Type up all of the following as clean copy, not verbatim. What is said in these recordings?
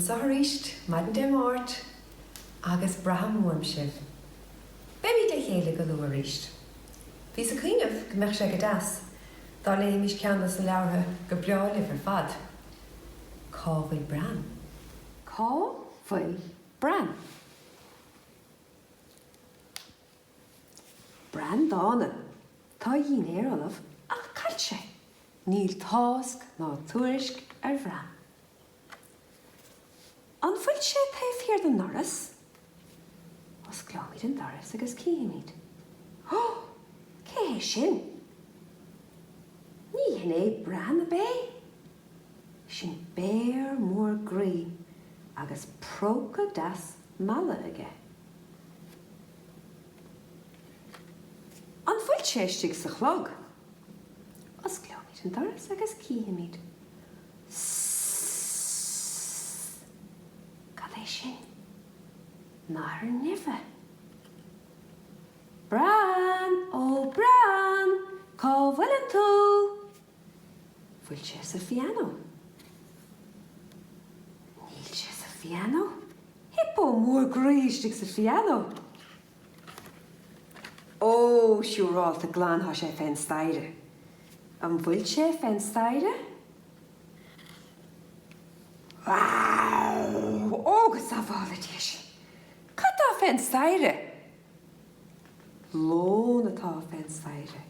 Anseo arís, maidin Dé Máirt, agus braithim uaim sibh. Beimid le chéile go luath arís. Bhíos ag cuimhneamh go mbeadh sé go deas dá léifimis ceann dos na leabhartha gur breá libh ar fad. Cá bhfuil Bran? Cá bhfuil Bran? Bran dána. Tá a dhinnéar ullamh ach cá bhfuil sé? Níl tásc ná tuairisc ar Bhran. An bhfuil sé taobh thiar den ndoras? Osclóimid an doras agus cífimid. Ó! Cé hé sin? Ní hin é Bran, ab é? Sin béar mór groí agus próca deas meala aige. An bhfuil sé istigh sa chlog? Osclóimid an doras agus cífimid. Sss! Cad é sin? Nathair nimhe. Bran! Ó Bran! Cá bhfuileann tú? Bhfuil sé sa phianó? Níl sé sa phianó. Hippo mór groí istigh sa phianó. Ó, siúrálta glan thá sé fén staighre. An bhfuil sé fén staighre? Wow! Ó, go sábhála Dia sinn! Cad tá fén staighre? Leon atá fén staighre.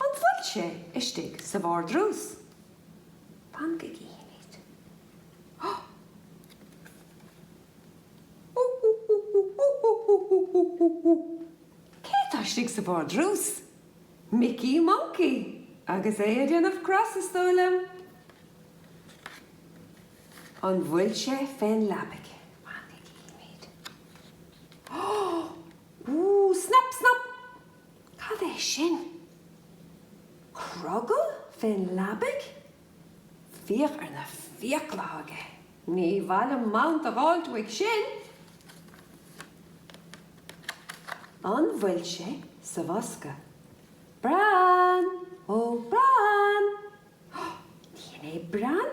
An bhfuil sé istigh sa vardrús? Fan go gcífimid. Cé atá istigh sa vardrús? Micí Moncaí! Agus é ag déanamh cros, is dóigh liom. An bhfuil sé fén leabaidh? Fan go gcífimid. Ó! Snap, snap! Cad é sin? Crogall fén leabaidh? Féach ar na fiacla atá aige. Ní mhaith liom mount a dh'fháilt uaidh sin. An bhfuil sé sa bhosca? Bran! Ó, Bran! Ní hin é Bran.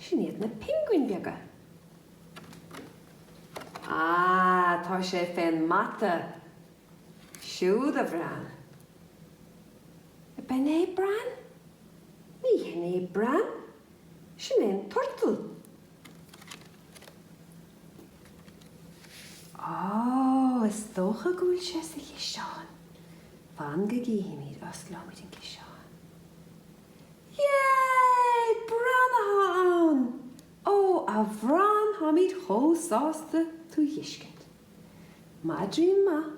Sin iad na pinguin beaga. Ah, tá sé fén mata. Siúd a Bhran. Ab in é Bran? Ní hin é Bran. Sin é an turtle. Á, is dócha go bhfuil sé sa chisteán. Fan go gcífimid, osclóimid an ciseán. Yay! Bran athá ann! Ó, a Bhran, tháimid chomh sásta tú dh'fheiscint. Maidrín maith,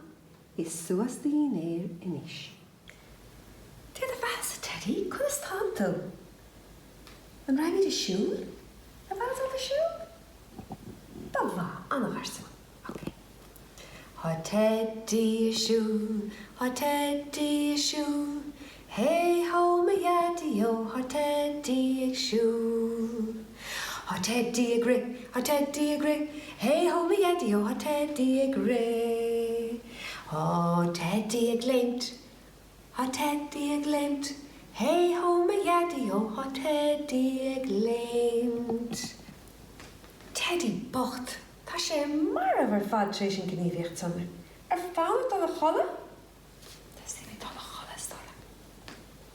ith suas do dhinnéar anois. Dé do bheathasa Teddy, conas tánn tú? An raghaimid ag siúl? Ar mhaith leat dul ag siúl? Ba mhaith, an-gharsún. Ok. Thá Teddy ag siúl, thá Teddy ag siúl, Hey ho mo dhaidí-ó, thá Teddy ag siúl. Thá Teddy ag rith, thá Teddy ag rith, Hey ho mo dhaidí-ó, thá Teddy ag rith. Thá Teddy ag léimt, thá Teddy ag léimt, Hey ho mo dhaidí-ó, thá Teddy ag léimt. Teddy bocht, tá sé marbh ar fad tar éis an gníomhaíocht san. Ar fonn ort dul a chodladh? Tá suim ag dul a chodladh, is dóigh liom.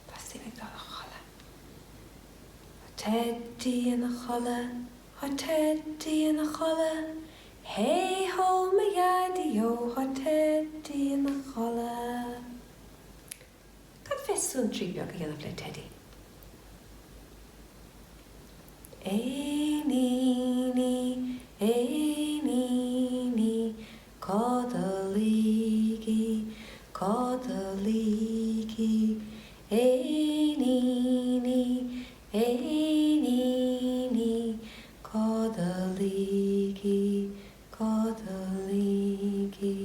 Tá suim ag dul a chodladh. Tá Teddy ina chodladh, thá Teddy ina chodladh, Hey ho mo dhaidí-ó, thá Teddy ina chodladh. Cad fé suantraí beag a dhéanamh le Teddy? Éiníní, éiníní, codlaígí, codlaígí, éiníní, Éiníní, codlaígí, codlaígí,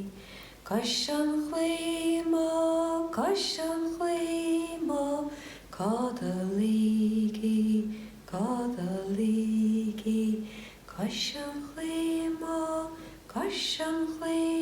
Cois an chlaí mo, cois an chlaí mo, codlaígí, codlaígí, Cois an chlaí mo, cois an chlaí.